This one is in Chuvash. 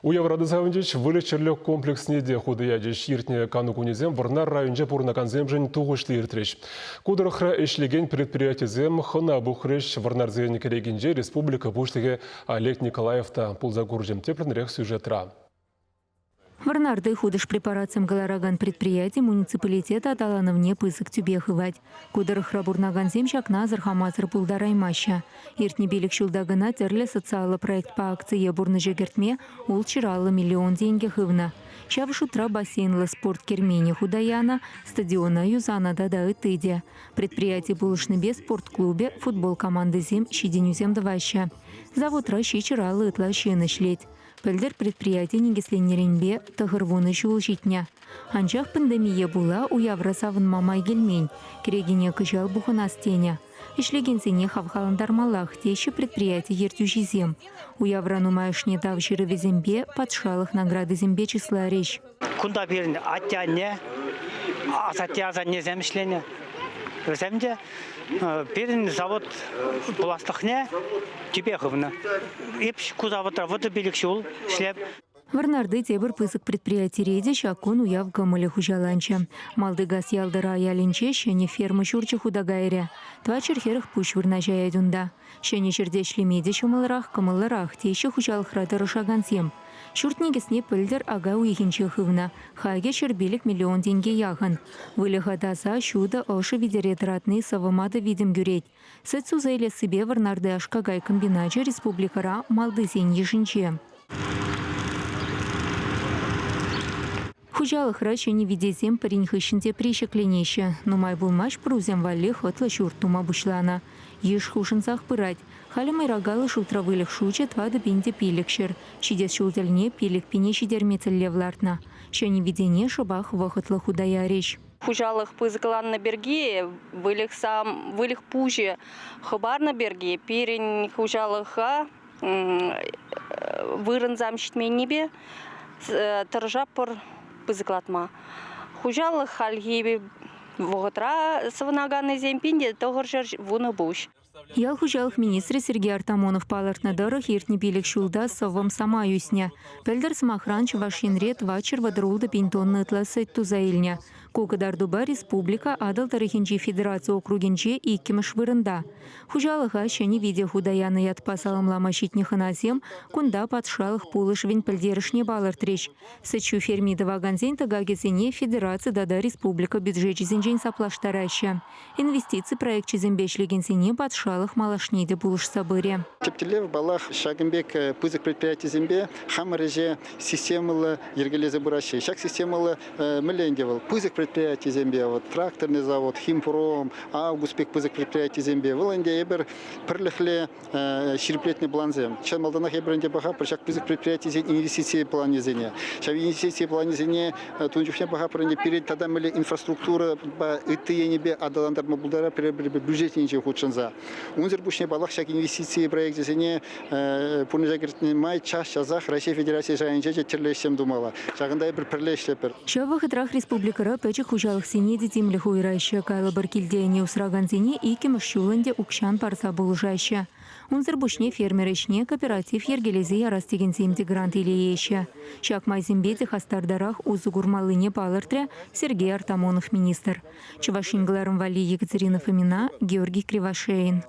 Уявра та савӑнчӗҫ, выльӑх-чӗрлӗх комплексне те хута ячӗҫ. Иртнӗ кану кунӗсем Вӑрнар районӗнче пурӑнакансемшӗн тухӑҫлӑ иртрӗҫ. Ку тӑрӑхра ӗҫлекен предприятисем хӑна пухрӗҫ. Вӑрнарсен кӗрекинче республика Пуҫлӑхӗ Олег Николаев та пулса курчӗ. Тӗплӗнрех сюжетра. Вӑрнарти хутӑш препаратсем кӑларакан предприяти муниципалитет аталанӑвне пысӑк тӳпе хывать. Ку тӑрӑхра пурӑнакансем ҫакна асӑрхамасӑр пултараймаҫҫӗ. Иртнӗ пилӗк ҫулта кӑна тӗрлӗ социаллӑ проектпа акцие пурнӑҫа кӗртме ултҫӑр миллион тенкӗ хывнӑ. Ҫав шутра бассейнлӑ спорт керменӗ хута янӑ, стадиона юсанӑ тата ытти те. Предприяти пулӑшнипе спорт клубӗ, футбол командисем ҫитӗнӳсем тӑваҫҫӗ. Заводра 750 ытла ҫын ӗҫлет. Пӗлтӗр предприяти никӗсленнӗренпе 90 ҫул ҫитнӗ. Анчах пандемие пула уявра савӑнма май килмен, кӗрекене кӑҫал пухӑнас тенӗ. Ӗҫлекенсене хавхалантармаллах, теҫҫӗ предприяти ертӳҫисем. Уявра нумайӑшне тав ҫырӑвӗсемпе, патшалӑх наградисемпе чысларӗҫ. Кунта пирӗн атте-анне, асатте-асаннесем ӗҫленӗ. Вӗсем те пирӗн завод пуласлӑхне тӳпе хывнӑ. Эп ку заводра 35 ҫул ӗҫлеп. Вӑрнарти тепӗр пысӑк предприятире те ҫак кун уяв кӑмӑлӗ хуҫаланчӗ. Малтикас Ялтӑра ялӗнче ҫӗнӗ ферма ҫурчӗ хута кайрӗ. 440 пуҫ вырнаҫаять унта. Ҫӗнӗ ҫӗрте ӗҫлеме те ҫӑмӑлрах, кӑмӑллӑрах, теҫҫӗ хуҫалӑхра тӑрӑшакансем. Ҫурт никӗсне пӗлтӗр ака уйӑхӗнче хывнӑ. Хакӗ 105 миллион тенке яхӑн. Выльӑха таса, ҫутӑ, ӑшӑ витере тӑратни сӑвӑма та витӗм кӳрет. Сӗт суса илессипе Вӑрнарти аш-какай комбиначӗ республикӑра малтисен йышӗнче. Хуҫалӑхра ҫӗнӗ витесем пӗрин хыҫҫӑн тепри ҫӗкленеҫҫӗ. Нумай пулмасть пӑрусем валли хӑтлӑ ҫурт тума пуҫланӑ. Йыш хушӑнсах пырать. Халӗ мӑйракаллӑ шултра выльӑх шучӗ 4500. Ҫитес ҫул тӗлне 5000 ҫитерме тӗллев лартнӑ. Ҫӗнӗ витене шӑпах вӑхӑтлӑ хута ярӗҫ. Хуҫалӑх пысӑкланнӑ пирки выльӑхсам, выльӑх пуҫӗ хӑпарнӑ пирки пирӗн хуҫалӑха вырӑнсам ҫитменнипе тӑрӑшатпӑр пысӑклатма. Хуҫалӑх хальхи вӑхӑтра сӑвӑнаканнисем 1910 пуҫ. Ял хуҫалӑх министрӗ Сергей Артамонов палӑртнӑ тӑрӑх, иртнӗ пилӗк ҫулта сӑвӑм самай ӳснӗ. Пӗлтӗр, сӑмахран, Чӑваш Енре 436 пин тонна ытла сӗт туса илнӗ. Ку кӑтартупа республика Атӑл тӑрӑхӗнчи федераци округӗнче иккӗмӗш вырӑнта. Хуҫалӑха ҫӗнӗ вите хута янӑ ятпа саламлама ҫитнӗ хӑнасем кунта патшалӑх пулӑшӑвӗн пӗлтерӗшне палӑртрӗҫ. Сӗт-ҫу ферми тӑвакансен тӑкакӗсене федераци тата республика бюджечӗсенчен саплаштараҫҫӗ. Инвестици проекчӗсемпе ӗҫлекенсене патшалӑх малашне те пулӑшса пырӗ. Тӗп тӗллев, паллах, ҫакӑн пек пысӑк предприятисемпе хамӑр ӗҫе системӑллӑ йӗркелесе пыраҫҫӗ. Ҫак системӑллӑ мӗнле ӗнтӗ вӑл? Пысӑк предприятисемпе, вот тракторный завод, химпром, август пек пысӑк предприятисемпе вӑл ӗнтӗ эпир пӗрлӗхлӗ ҫирӗплетнӗ плансем. Чӑн малтанах эпир ӗнтӗ пӑхатпӑр ҫак пысӑк предприятисен инвестици планӗсене. Ҫав инвестици планӗсене тун чухне пӑхатпӑр ӗнтӗ пирӗн тата мӗнле инфраструктурӑпа ытти енӗпе аталантарма пултарать пӗр бюджет енчен хутшӑнса. Унсӑр пуҫне, паллах, ҫак инвестици проекчӗсене пурнӑҫа кӗртнӗ май час-часах Раҫҫей Федерацийӗ шайӗнче те тӗрлӗ ӗҫсем тумалла. Ҫакӑнта эпир пӗрле ӗҫлетпӗр. Ҫав вӑхӑтрах республикӑра пӗчӗк хуҫалӑхсене те тимлӗх уйӑраҫҫӗ. Калӑпӑр, килте ӗне усракансене иккӗмӗш ҫул ӗнтӗ укҫан парса пулӑшаҫҫӗ. Унсӑр пуҫне фермер ӗҫне кооператив йӗркелесе ярас текенсем те грант илееҫҫӗ. Ҫак майсемпе те хастартарах усӑ курмаллине палӑртрӗ Сергей Артамонов министр. Чӑваш Ен кӑларӑм валли Екатерина Фомина, Георгий Кривошеин.